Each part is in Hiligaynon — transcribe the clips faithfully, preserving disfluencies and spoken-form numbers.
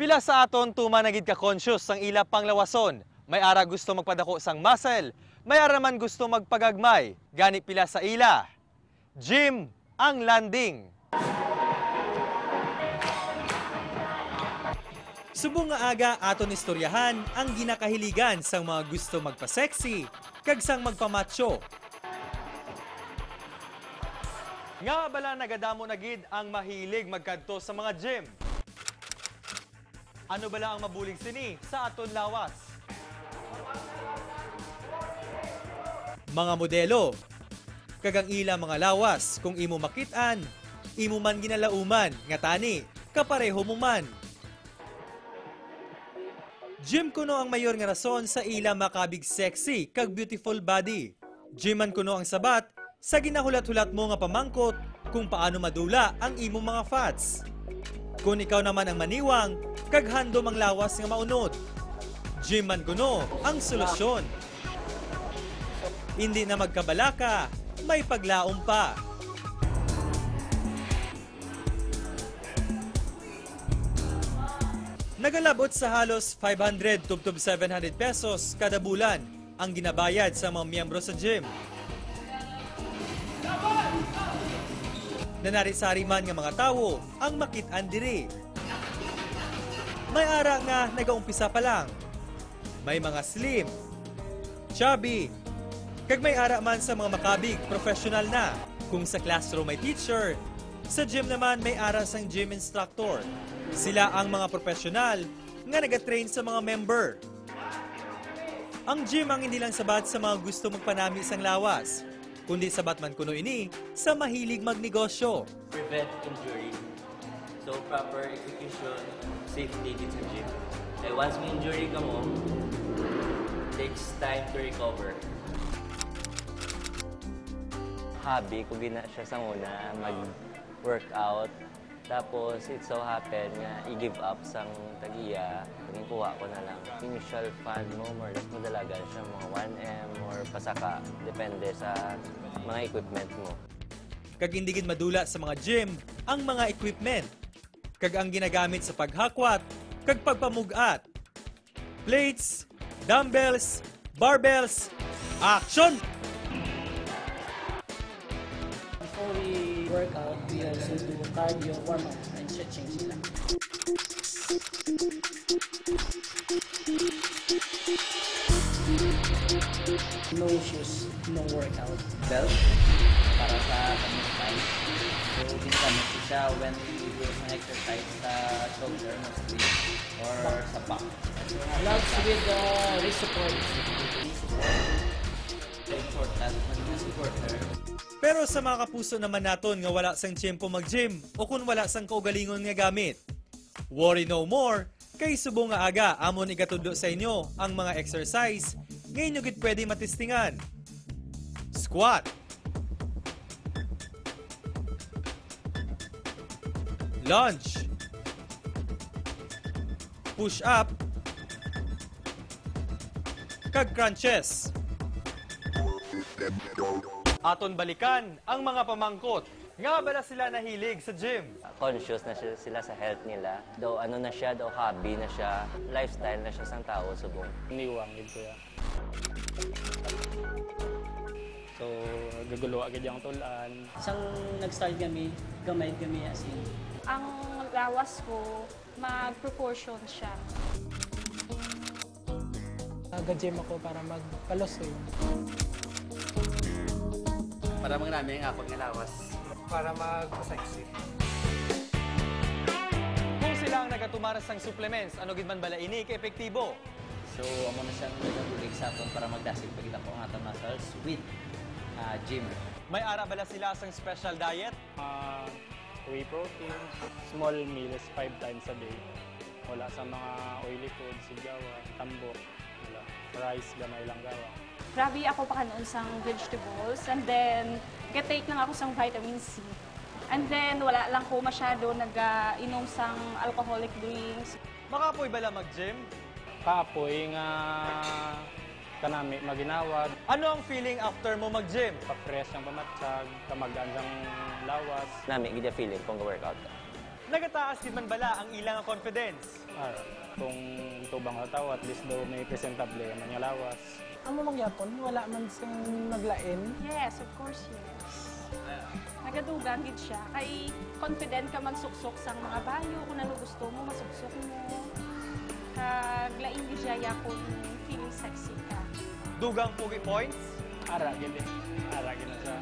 Pila sa aton tuman na gid ka-conscious sang ila panglawason. May ara gusto magpadako sang muscle, may ara man gusto magpagagmay. Gani pila sa ila, gym ang landing. Subong nga aga aton istoryahan ang ginakahiligan sang mga gusto magpa-sexy kag sang magpa-macho. Ngaa bala nagadamo na gid ang mahilig magkadto sa mga gym? Ano bala ang mabulig sini sa aton lawas? Mga modelo, kag ang ila mga lawas, kung imo makit-an, imo man ginalauman, nga tani, kapareho mo man. Gym kuno ang mayor nga rason sa ila makabig sexy kag beautiful body. Gym man kuno ang sabat sa ginahulat-hulat mo nga pamangkot kung paano madula ang imong mga fats. Kung ikaw naman ang maniwang kag handom ang lawas nga maunod, gym man kuno ang solusyon. Indi na magkabalaka, may paglaom pa. Nagalabot sa halos five hundred tubtob seven hundred pesos kada bulan ang ginabayad sa mga miyembro sa gym. Nanari-sari man nga mga tawo ang makit-an diri. May ara nga nagaumpisa pa lang. May mga slim, chubby, kag may ara man sa mga makabig, professional na. Kung sa classroom may teacher, sa gym naman may ara sang gym instructor. Sila ang mga professional nga nagatrain sa mga member. Ang gym ang hindi lang sabat sa mga gusto magpanami sang lawas, kundi sabat man kuno ini sa mahilig magnegosyo. Prevent injury. So, proper execution, safety gid sa gym. Kay once may injury ka mo, takes time to recover. Hobby ko gina siya sa una, mag-workout. Tapos, it so happen nga i-give up sang tag-iya, ginkuha ko na lang. Initial fund mo, more or less, madalagan siya, mga one M or pasaka, depende sa mga equipment mo. Kag hindi gid madula sa mga gym ang mga equipment, kag ang ginagamit sa paghakwat kag pagpamug-at. Plates, dumbbells, barbells, action! Before we work out, we also do cardio, warm-up, and stretching sila. No shoes, no workout. Belt para sa pag-exercise. So, ginagamit ko siya when we do some exercise sa shoulder mostly or sa back. Gloves with uh, wrist support. Important man nga supporter. Pero sa mga kapuso naman naton nga wala sang tiyempo mag-gym o kun wala sang kaugalingon nga gamit, worry no more, kay subong nga aga amon igatudlo sa inyo ang mga exercise nga inyo gid pwede matistingan. Squat. Lunge. Push up. Kag crunches. Aton balikan ang mga pamangkot. Nga bala sila nahilig sa gym? Conscious na siya, sila sa health nila. Daw ano na siya, daw hobby na siya, lifestyle na siya sang tao subong. Niwang gid ko ya. So, gagulo agad yung tulan. Sang nag-start kami, gamay kami as in. Ang lawas ko, mag-proportion siya. Nag-gym ako para magpalusoy. Para mangnami ang akon nga lawas. Para magpa-sexy. Kung sila ang nagatumar sang supplements, ano gid man bala ini ka epektibo? So, amo na siyang nagabulig sa aton para magdasig pagkita po ang aton muscles with uh, gym. May ara bala sila sang special diet? Uh, whey protein, small meals five times a day. Wala sa mga oily food, sigawan, tambok. Wala. Rice, gamay lang gawa. Grabe ako pakanon sang vegetables and then gatake lang ako sang vitamin C. And then wala lang ko masyado nag-inom sang alcoholic drinks. Makapoy bala mag-gym? Kapoy nga kanami maginawag. Ano ang feeling after mo mag-gym? Pa-fresh ang pamatsag, kamagan sang lawas. Nami gid feeling kung workout ka. Nagataas gid man bala ang ila nga confidence? Ah, kung tubang sa tao, at least daw may presentable man nga lawas. Amo man gyapon, wala man sing naglain. Yes, of course, yes. Nagadugang gid siya. Kay confident ka magsuksok sang mga bayo. Kung ano gusto mo, masuksok mo. Kag lain gid siya ya kung feeling sexy ka. Dugang pogi points? Ara gid eh. Ara gid na siya.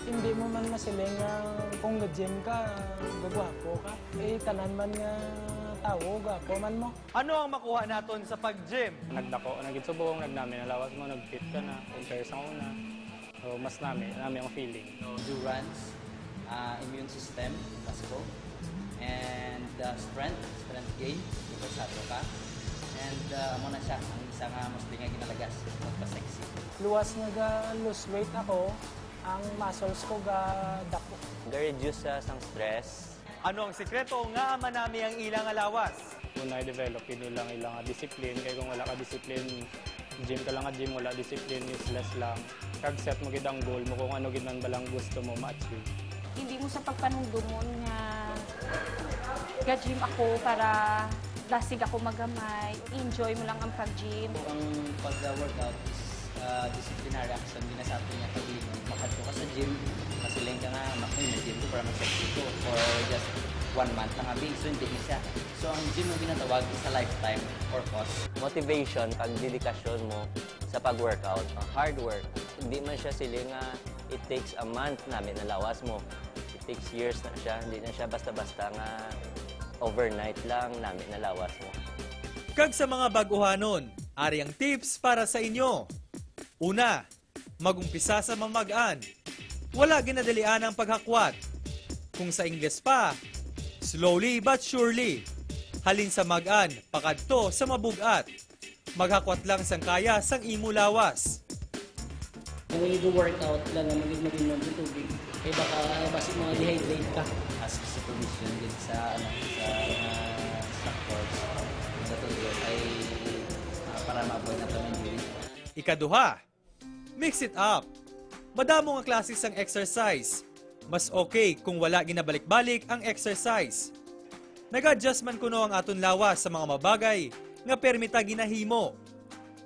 Hindi mo man masiling nga kung ga-gym ka, gagwapo ka. Eh, tanan man nga tawo, gwapo man mo. Ano ang makuha naton sa pag-gym? Nagdako na gid subong, nagnami na lawas mo, nag-fit ka na, compare sa una. So, mas nami, nami ang feeling. Endurance, ah, immune system, mas ko. And ah, strength, strength gain, because sato ka. And ah, amo na siya, ang isa nga mostly nga ginalagas, magpa-sexy. Luwas nga ga-lose weight ako, ang muscles ko ga-dako. Ga-reduce siya sang stress. Ano ang sikreto nga manami ang ila nga lawas? Una, i-develop yun lang ilang discipline. Kaya kung wala ka discipline, gym ka lang nga gym, wala discipline, useless lang. Kag set mo gid ang goal mo kung ano gid man balang gusto mo ma-achieve. Hindi mo sa pagpanumdumon nga ga-gym ako para dasig ako magamay. Enjoy mo lang ang pag-gym. Ang pag-workout is ah, disciplinary action din sa atin nga paglingon. Makadto ka sa gym, masiling ka nga, "Makoy, nag-gym ko para mag-sexy ko for just one month lang abi." So, hindi na siya. So, ang gym ang ginatawag is a lifetime purpose. Motivation, pagdedikasyon mo sa pag-workout, ang hard work. Hindi man siya siling nga it takes a month, nami na lawas mo. It takes years na siya. Hindi na siya basta-basta nga overnight lang, nami na lawas mo. Kag sa mga bag-uhanon, ari ang tips para sa inyo. Una, mag-umpisa sa mamag-an. Wala ginadalian ang paghakwat. Kung sa Ingles pa, slowly but surely. Halin sa mag-an, pakadto sa mabug-at. Maghakwat lang sang kaya sang imo lawas. Kung nag-workout lang nga magin magin ng tubig, kay baka basi mga dehydrate ka. Ask supervision din sa, ano, sa mga instructors sa tuyo ay ah, para ma-avoid naton ang injury. Ikaduha, mix it up. Madamo nga klase sang exercise. Mas okay kung wala ginabalik-balik ang exercise. Nag-adjust man kuno ang aton lawas sa mga mabagay nga permi ta ginahimo.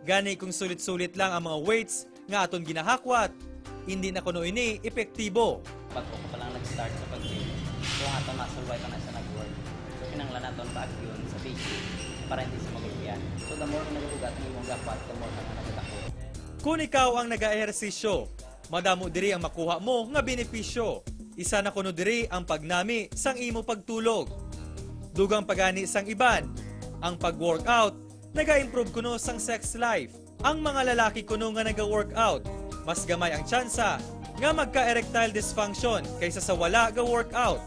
Gani kung sulit-sulit lang ang mga weights nga aton ginahakwat, hindi na kuno ini epektibo. Bago ko pa lang nag-start sa pag-gym, so ang aton muscle why pa na siya nag-work. So kinahanglan naton paagyon sa basic para hindi siya magulya. So the more nga nagabugat ang imong gakwat, the more ka nga nagadako. Kung ikaw ang nagaehersisyo, madamo diri ang makuha mo nga benepisyo. Isa na kuno diri ang pagnami sang imo pagtulog. Dugang pa gani sang iban, ang pag-workout naga-improve kuno sang sex life. Ang mga lalaki kuno nga naga-workout, mas gamay ang tsansa nga magka-erectile dysfunction kaysa sa wala ga-workout.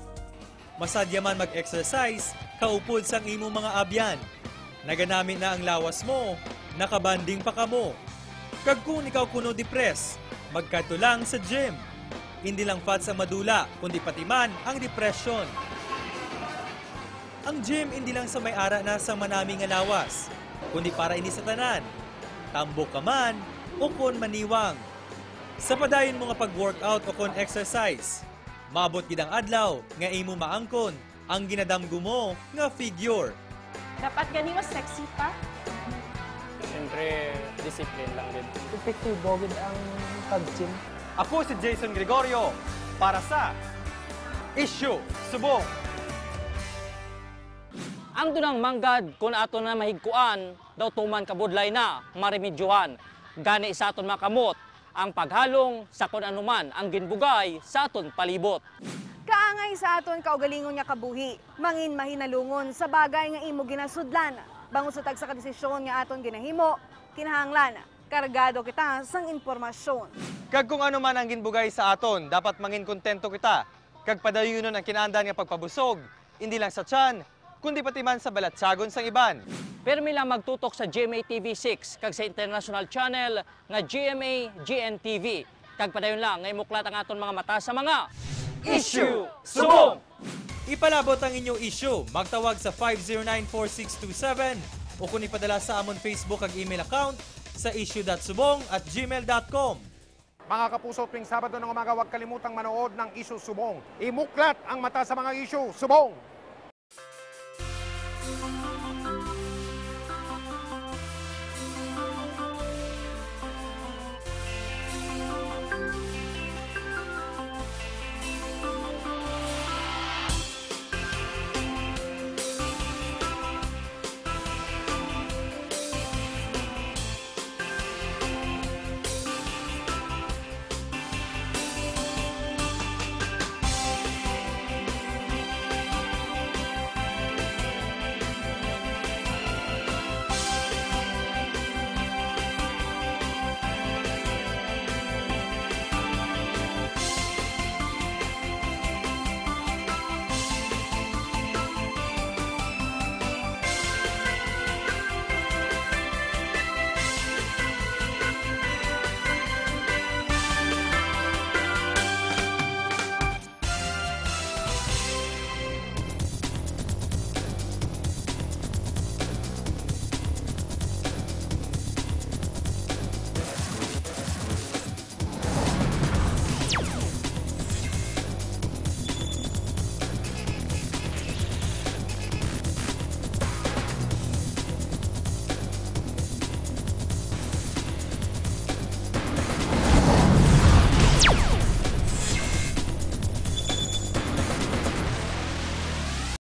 Masadya man mag-exercise kaupod sang imo mga abyan. Naganami na ang lawas mo, nakabanding pa kamo. Kag kung ikaw kuno depressed, magkadto lang sa gym. Hindi lang fats ang madula, kundi pati man ang depression. Ang gym hindi lang sa may ara na sang manami nga lawas, kundi para ini sa tanan. Tambok ka man o kon maniwang. Sa padayon mo nga pag-workout o kon exercise, maabot gid ang adlaw nga imo maangkon ang ginadamgo mo nga figure. Dapat gani mas sexy pa. Siyempre, discipline lang din. Epektibo gid ang pag-gym. Ako si Jason Gregorio para sa Issue Subong. Ang dunang manggad, kun ato na mahigkuan, daw tuman kabudlay na maremedyohan. Gani sa aton mga kamot, ang paghalong sa kun ano man ang ginbugay sa aton palibot. Kaangay sa aton kaugalingon nga kabuhi, mangin mahinalungon sa bagay nga imo ginasudlan. Bangon sa tagsa ka desisyon nga aton ginahimo, kinahanglan kargado kita sang impormasyon. Kag kung ano man ang ginbugay sa aton, dapat mangin kontento kita, kag padayunon ang kinaandan nga pagpabusog, hindi lang sa tiyan, kundi pati man sa balatyagon sang iban. Permi lang magtutok sa G M A T V six kag sa international channel nga G M A G N T V. Kag padayon lang nga imuklat ang aton mga mata sa mga Issue Subong! Ipalabot ang inyong issue. Magtawag sa five zero nine four six two seven o kung ipadala sa amon Facebook kag email account sa issue dot subong at gmail dot com. Mga kapuso, tuwing Sabado ng umaga, huwag kalimutang manood ng Isyu Subong. Imuklat ang mata sa mga isyu. Subong!